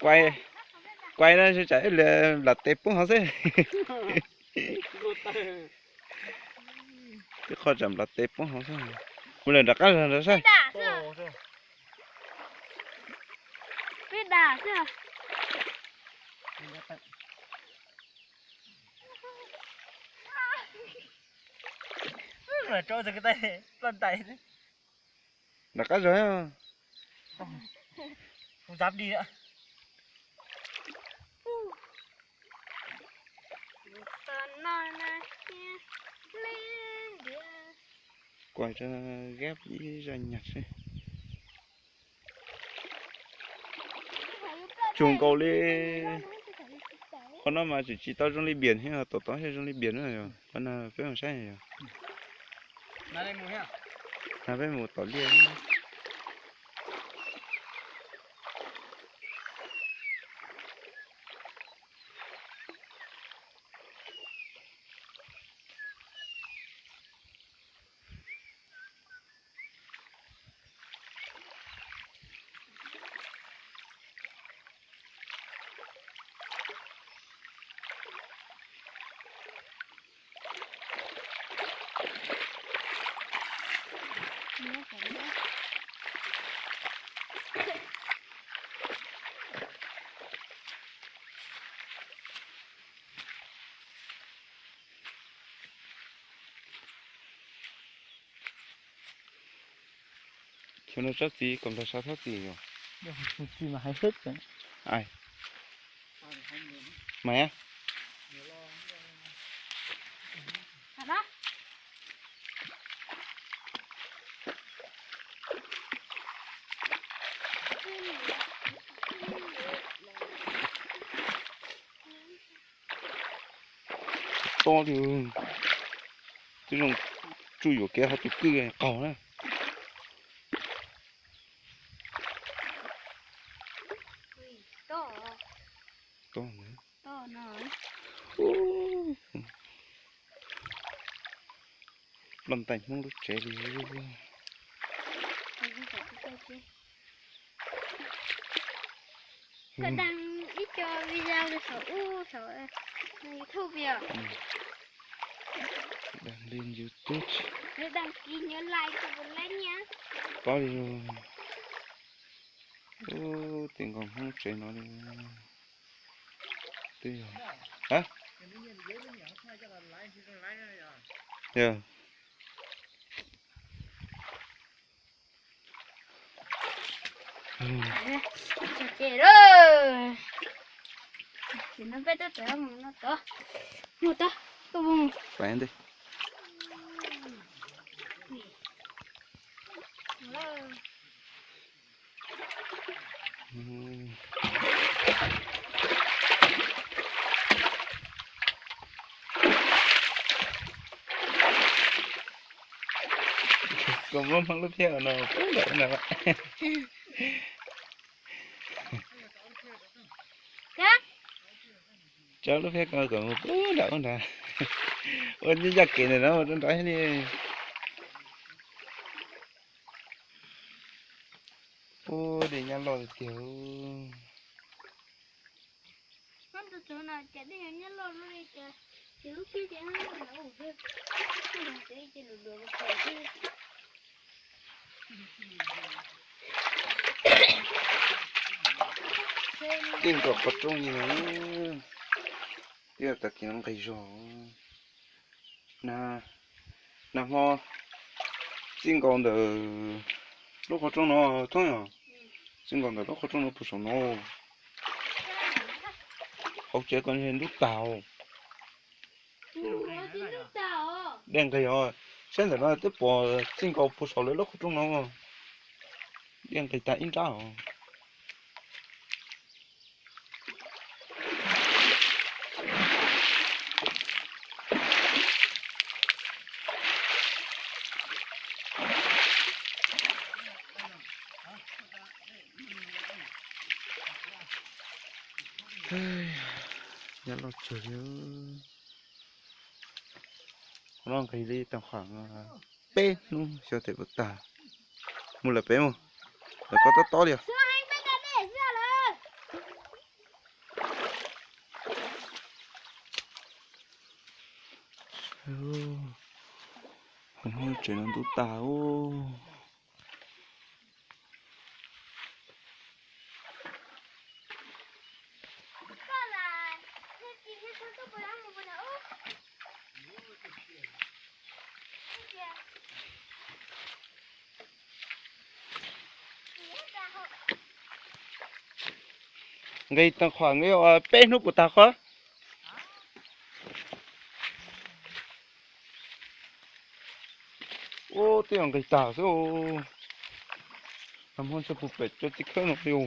Kuai, kuai no tsam ib li nplam tes poob hauv xwb. Tib qho tsam nplam tes poob hauv xwb. Mus lawm nram qab zog nrad saib. Nram qab zog. Kuas rau gab ib zaj nyag seb. Tsuag nkaus li. Qhov no mas tseem tsis tau zoo li npias thiab, tom tod thiaj zoo li npias na yog. Qhov no peb mus saib yog. Peb mus tom liaj. Xyov no tsob txiv kom nplag sab tsob txiv yog. Mas tob li. Twb zoo tsuj yuam kev ho tus kwj qaug na. Ploj ntais Hmoob lub tsev li. Koj đăng ib co video saum ub saum YouTube yom? Đăng lên YouTube. Đăng ký nhớ like cho Black nha. Pab li. Ub, txij nkaus Hmoob tsev no li. Twb yog, ha? Yog. Ces lawm. Ces no peb twb tawm mus no tod. Mus tod, koj mus. Pais ntej. Koj muab Hmoob lub phiab no pub nram ub nrad. Tso lub phiab ko kom mus pub nram ub nrad. Ua ncaj ncaj kev ntawm no rau nrad thiab li. Ub, dej nyab loj tiag. Txij nkaus qhov rooj li no, twb yog tag kis no nqis zog. Nag hmo txij nkaus ntawm lub qhov rooj no thoob yog, txij nkaus ntawm lub qhov rooj no puag saum no. Hauv tsev ko ntub tag. Dej nqis os, saib ntawm no twb pom txij nkaus puag saum lawv lub qhov rooj no. Dej nqis tag ib nrab os. Nyab loj tsawg li. Qhov no nqis li tau qhov peb hnub xyov tes puas tag. Mus lawm pem mus, lawv koj tob tob li os. Tsev no ntub tag. Nqis tag qhov nqis peb hnub puas tag qhov? Ub, twb yog nqis tag xwb. Nag hmo ntshe puag pem cov txiv khawb no li.